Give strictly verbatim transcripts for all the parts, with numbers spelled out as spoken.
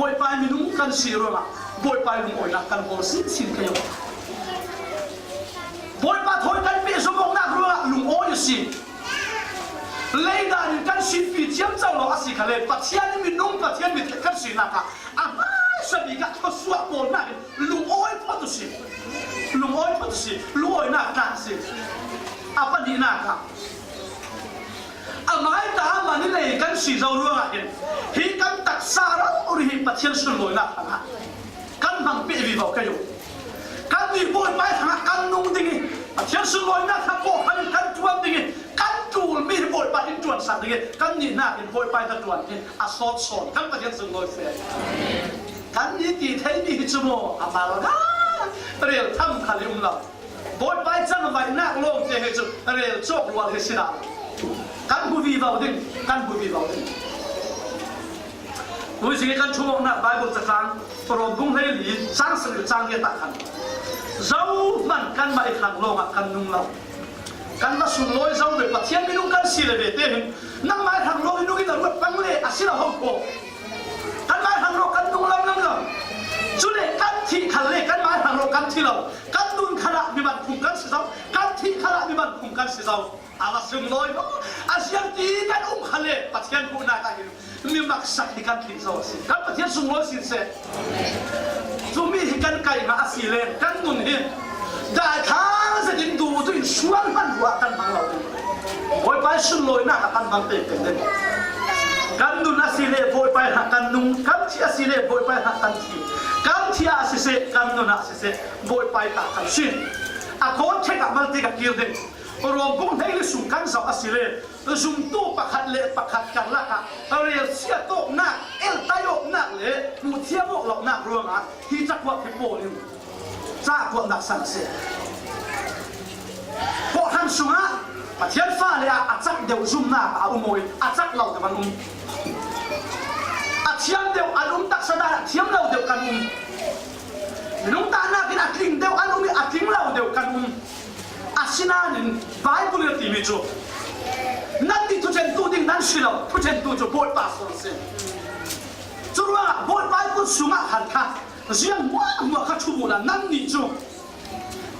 Bawipa minung kan si ruangah Bawipa lungawinak kan hawl sinsin kei uh. Bawipa thawi kan peh zawmawknak ruangah lungawi a si. Leidan in kan sihpi ciamco lo a si kha le, Pathian minung, Pathian mi kan sinak ah a hmaisa bik ah thawsuah pawlnak in lungawi phot uh si. Lungawi phot uh si. Lungawinak tlang a si. A pahnihnak ah, a maita a man i lei kan si zo ruangah hin, hi kan taksa rori hi Pathian sunlawinak hrangah kan hmang peh vivo kei uh. Kan nih Bawipa hrangah kan nung ding i, Pathian sunlawinak hrang kawhhran in kan ṭuan ding i, kan ṭul mi hi Bawipa in ṭuansak ding i, kan nihnak in Bawipa in a ṭuan hi a sawt sawn kan Pathian sunlawi seh. Kan nih ti thei mi hi cu maw a mal ngai, rel tham khal i um lo. Bawipa i cangvaihnak lawngte hi cu rel cawk rual hi si dah lo. Kan hmu vivo ding, kan hmu vivo ding. Tuizing i kan thuawknak Baibal cakang Rom bung hleili cang sarih cang giat ah khan, zohman kanmah i hrang lawngah kan nung lo. Kan va sunlawi zo ve, Pathian minung kan si le ve te hin, nangmah i hrang lawng i nung i la ruat pang le a si lo ho khaw. Kanmah i hrang lawng kan nung lamlam lo. Cule kan thih khal le kanmah i hrang lawng kan thi lo. Kan nun khalah mi man phung kan si zo. Kan thih khalah mi man phung kan si zo. A va sunlawi maw? A ziangti kan um kha le Pathian hmuhnak ah hin mi maksak hi kan tling zo a si. Kan Pathian sunlawi sin seh. Cumi hi kan kaihngah a si le kan nun hi daithlang zetin duhduh in sual hman ruah kan hmang lo ding. Bawipa i sunlawinak a kan hmang pekpek ding. Kan nun a si le Bawipa i hak kan nung, kan thih a si le Bawipa i hak kan thi. Kan thih ah a si seh, kan nun ah a si seh, Bawipa i tak kan si. A kawn thek ah malte ka kir ding. Rom bung hleili sung kan zoh a si le, zumtu pakhat le pakhat karlak ah relsiat awknak, eltai awknak le hmuhthiam awk lonak ruangah hi cakuat hi pawl in cakuatnak sang a si. Kawhhran sungah Pathian fale ah a cak deuh zumnak a um aw i, a cak lo deuh an um. A thiam deuh an um, taksa dan a thiam lo deuh kan um. Minung tahnak in a tling deuh an um i, a tling lo deuh kan um. Asinain Baibal in a timi cu, nannih thuṭhentu ding nan si lo, thuṭhentu cu Bawipa sawn a si. Curuangah Bawipa i kut sungah khan kha ziang hmuahhmuah kha ṭhum uhla, nannih cu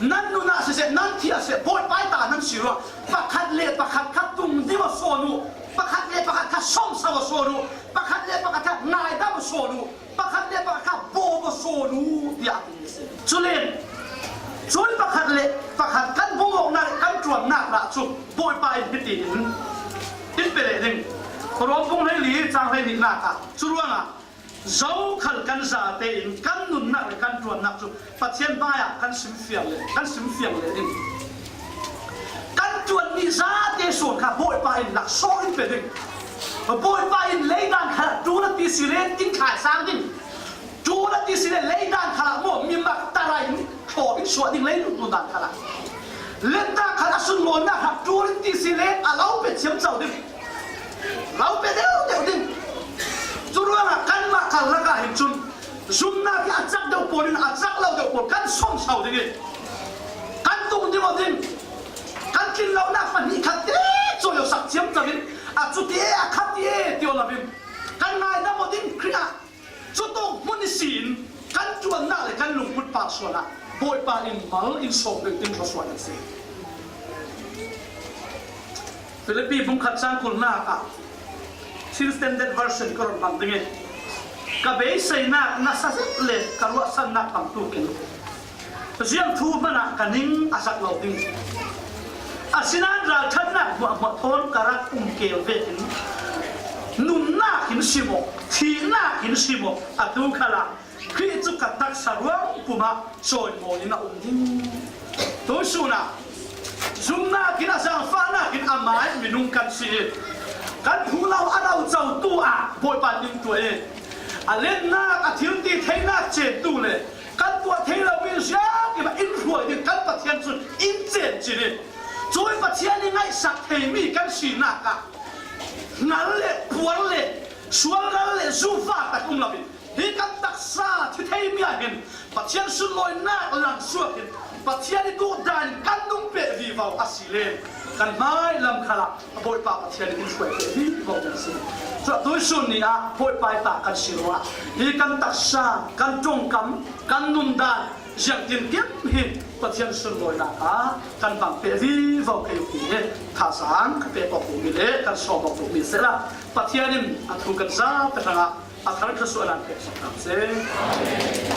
nan nun ah siseh, nan thih ah siseh, Bawipa i ta nan si ruang pakhat le pakhat kha tung ding aw sawn uh, pakhat le pakhat kha sawmsau aw sawn uh, pakhat le pakhat kha ngaidam aw sawn uh, pakhat le pakhat kha bawm aw sawn uh, tiah a timi a si. Cule cun pakhat le pakhat kan bawm awknak le kan ṭuannak ah cu Bawipa in hiti in in pe leh ding. Rom bung hleili cang hleihnihnak ah, curuangah zokhal kan zate in kan nunnak le kan ṭuannak cu Pathian hmaiah kan simfiang le, kan simfiang le ding. Kan ṭuanmi zate sawn kha Bawipa in laksawng in pe ding. Bawipa in leidan khalah ṭul a ti si le in thaisang ding. Ṭul a ti si le leidan khalah maw, mi mak tarai in thlawp in suah ding, leilung nundan khalah. Letnak khalah sunlawinak kha ṭul in ti si le a lo pe thiamco ding. Lo pe deuhdeuh ding. Curuangah kanmah karlak ah hin cun zumnak hi a cak deuh pawl in a cak lo deuh pawl kan sawmsau ding i, kan tung ding aw ding. Kan tlinlonak pahnih khat te cawi aw sak thiamco in, a cu ti e, a kha ti e ti aw lo in kan ngaidam aw ding. Khrih ah cutuk hmun ihsin kan ṭuannak le kan lungput pahsual ah Bawipa in mal in sawm deuh in thluasuah deuh si. Filipi bung khat cang kulnak ah Chin Standard Version ka run hmang ding i, ka beiseinak nasa zet le ka ruahsannak bangtuk in ziang thu hmanh ah ka ning a zak lo ding. Asinain ralṭhatnak hmuahhmuah thawn ka rak um keel vekin nunnak in si maw, thihnak in si maw, atu khalah Khrih cu ka taksa ruang pum ah cawimawi in a um ding. Tuihsun ah zumnak in a zaangfahnak in amah minung kan si i, kan hmuh lo a lo cotu ah Bawipa in tuah i, a lennak, a thil ti theinak ceentu le kan tuah thei lomi ziangkim ah in hruai ding kan Pathian cun in ceen cin i, cui Pathian i ngaihsak theimi kan sinak ah hngal le puar le sual ral le zuhfa tak um loin, hi kan taksa thi theimi ah hin Pathian sunlawinak langsuak in Pathian i duhdan in kan nung peh vivo a si le, Kan hmai lam khalah a Bawipa Pathian in in hruai peh vivo kan si. Cuah tuisun ni ah Bawipa i ta kan si ruah hi kan taksa, kan ṭongkam, kan nundan, ziangtin kim hi Pathian sunlawinak ah kan bang peh vivo kei uh hi. Thazaang ka pek awk duhmi le kan sawm awk duhmi sehla Pathian in a thu kan za pek hrangah a thar ka suahnak pek sak hram seh.